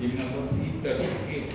Hymn number C38.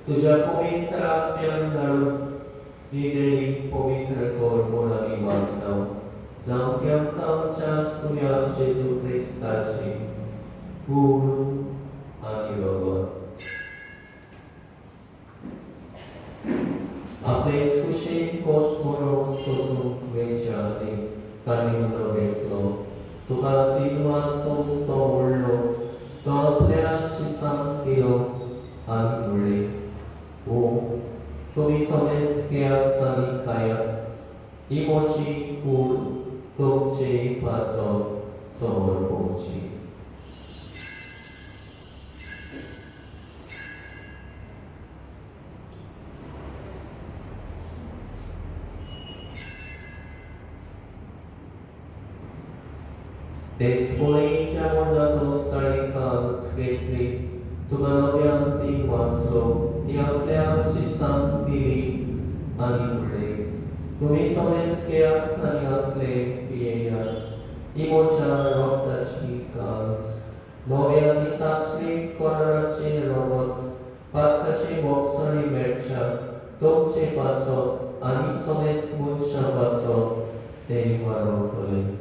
तुज्या पवित्र आत्म्यान धाडून ही देणी पवित्र कर म्हूण आमी मागता, जावं ती आमकां आमच्या सुन्या जेजू क्रिस्ताची कूड आनी रगत. आपले कुशीन कश्ट म्हणून सोसूंक वेच्या आदी तांणी उलो घेतलो, तुका दिनवासून तो व्हडलो, तो आपल्या शिसांक दिलो आनी म्हणलें, ओ तुमी समेस्त घेयात आनी खायात, ही म्हजी कूड तुमचे पासत समर्पोवची. तेच पळयच्या मोडातोस ताणें कांच घेतली, तुका नव्यान ती वाचलो, ती आपल्या शिसांक दिली आनी म्हणलें, तुमी समेस्त घेयात आनी हांतले पियेयात, ही म्हज्या रगताची कांच, नव्या आनी सासणी कराराचें रगत, पातकाचे बोगसणी मेळच्या तुमचे पासत आनी समेस्त मनशां पासत तें वारवतलें.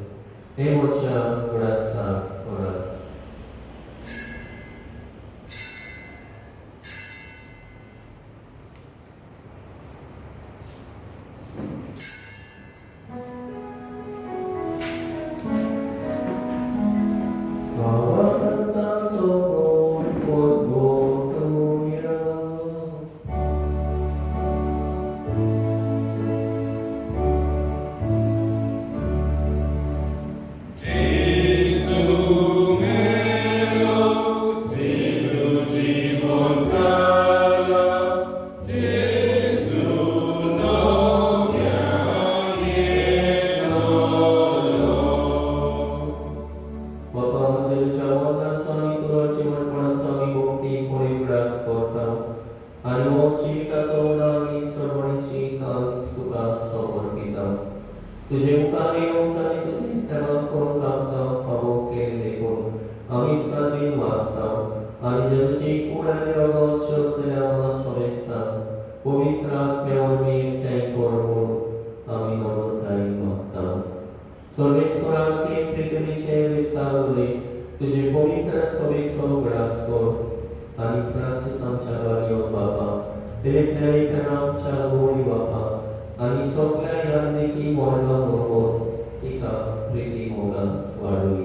हे म्हज्या उडासाक करात. तुजे मुखार येवंक आनी तुजी सेवा करूंक आमकां फावो केलें देखून आमी तुका दिन वाचता आनी जेजूची कूड आनी रगत जेवतल्या आमकां समेस्तांक पवित्र आत्म्या वरवीं एकठांय कर म्हूण आमी नम्रतायेन मागता. सर्वेस्परान प्रितमीचे विस्तार उलय तुजे पवित्र सभेचो उगडास कर आनी फ्रांसीस आमच्या बालियो बापा, फिलीप नेरी आमच्या गोडी बापा आनी सगळ्या यादनिकी वर्गा बरोबर तिका प्रिती मोगान वाडोय.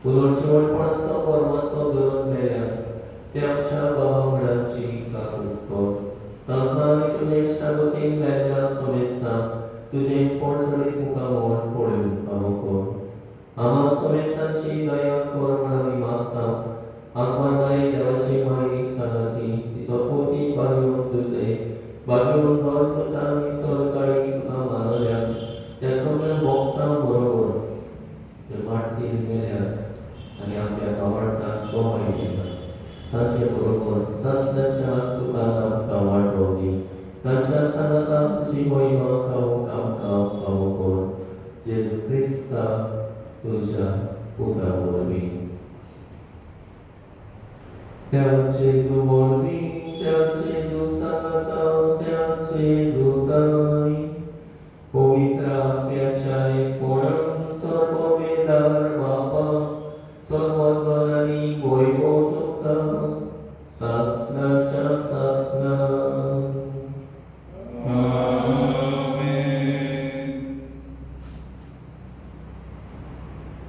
पुनर्जिवणपणाचो कर्माचो धरून मेल्यान ते आमच्या बाबा वडांची काकूट कर, तांकां आनी तुजे इश्टागतीन मेल्ल्या समेस्तांक तुजें पोटसडीत मुखामळ पळोवंक फावो कर. आम्हा समेस्तांची दया कर म्हूण आमी मागता. आमकां माई देवाची माई सांगाती तिचो पोती बागेवन जुजे बागेवन धर्म आनी सरकाळी तुका मानल्या त्या सगळ्या भोक्तां बरोबर ते माटतीर मेल्यात आनी आपल्या भावार्थाक गोवाय दिला तांचे बरोबर सासणाच्या सुखान आमकां वांटो दी. तांच्या सांगातान तुजी महिमा खावंक आमकां फावो कर. जेजू क्रिस्ता तुज्या पुता वरवीं. त्या जेजू वरवीं, त्या जेजू सांगाता, त्या जेजू ताई पवित्र आत्म्याच्या एकपणान सर्वमेदार बापा सर्वगण आनी वैभव तुका सासणाच्या सासणा.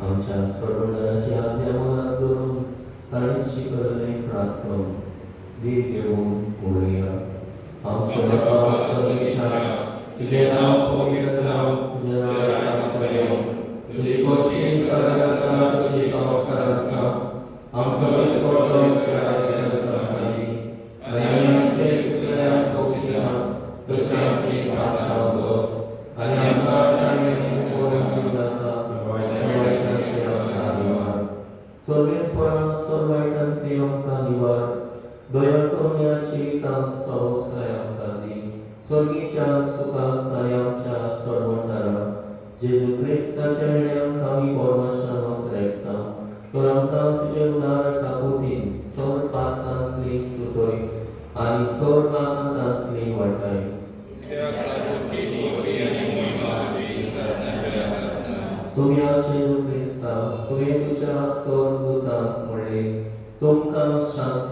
आमच्या सर्वजणाची आज्ञा मनात धरून ताणें शिकयल्लें प्रार्थना धीर घेवन उडया. आमच्या बापा सर्वेच्या, तुझे नाव पवित्र जावं, तुझ्या तुझे नावाक राज्य येवं, तुझी खोशी स्वर्गात जाता तशी संवसारात जावं. आमचो दिसवडो आनी आमी आमचे चुकल्याक बक्षिना तशी आमची पात्रां दोस आनी आमकां ताणें सर्वेस्परा सर्वायटांतली आमकां निवार, दया करून ह्या जिवितांत सवसाय आमकां दी. सर्गीच्या सुखाक आनी आमच्या सर्वंडारा जेजू क्रिस्ताच्या येण्याक आमी परमाशानोत रेखता. तर आमकां तुजे उदार काकुतीन सर पातकांतली सुटय आनी सर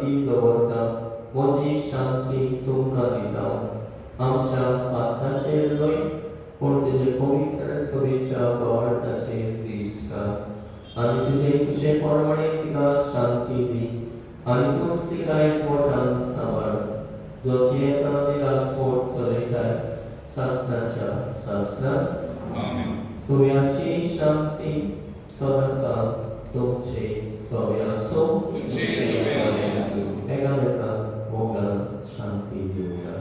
शांती दवरता, म्हजी शांती तुमकां दिता. आमच्या पात्राचेर न्हय पूण तुजे पवित्र सभेच्या भावार्थाचेर दिश्ट घाल आनी तुजे खुशे प्रमाणे तिका शांती दी आनी तूंच तिका एकवटान सांबाळ, जो जियेता आनी राजवट चलयताय सासणाच्या सासणाक. सुर्याची शांती सदांकाळ तुमचे सवे आसूं. एकामेकांक मोगान शांती दिवया.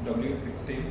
W16.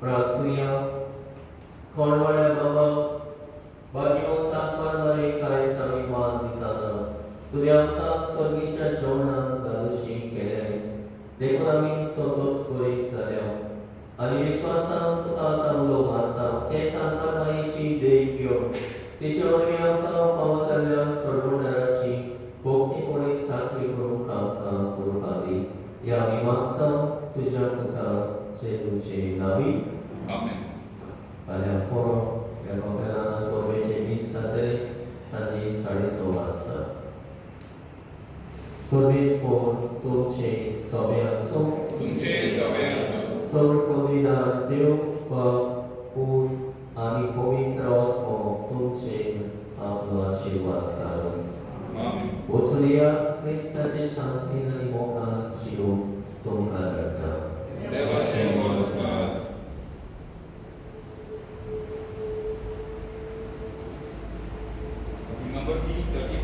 प्रार्थुया. कोणवाड्या बाबा भाग्यवंत कारभारी कांय आमी मान दितना तुवें आमकां सर्गीच्या जेवणान धादोशी केलें देखून आमी संतोश करीत जाल्या आनी विस्वासान तुका आतां उलो मारता ते सांतान देख घेवन तिचे वरवीं आमकां फावो जाल्ल्या सोडवणदाराची भक्तीपणी चाकरी करूंक आमकां करुपा दी ह्या आमी मागता तुज्या पुता जेजूचे नांवी. आमेन. फाल्यां पोरो ह्या कपेलान परबेचे मीस जातलें सांजे 6:30 वाजता. सर्वीस कोर तुमचे सगळे आसूं. तुमचे सगळे आसूं. सर्व पवित्र देव बाप पूत आनी पवित्र आत्मो तुमचे आपलो आशिर्वाद घालूं. आमेन. वचुया क्रिस्ताचे शांतीन आनी मोगान जिरूं तुमकां धाडटा. देवाचे व्हड उपकार. Number P 31.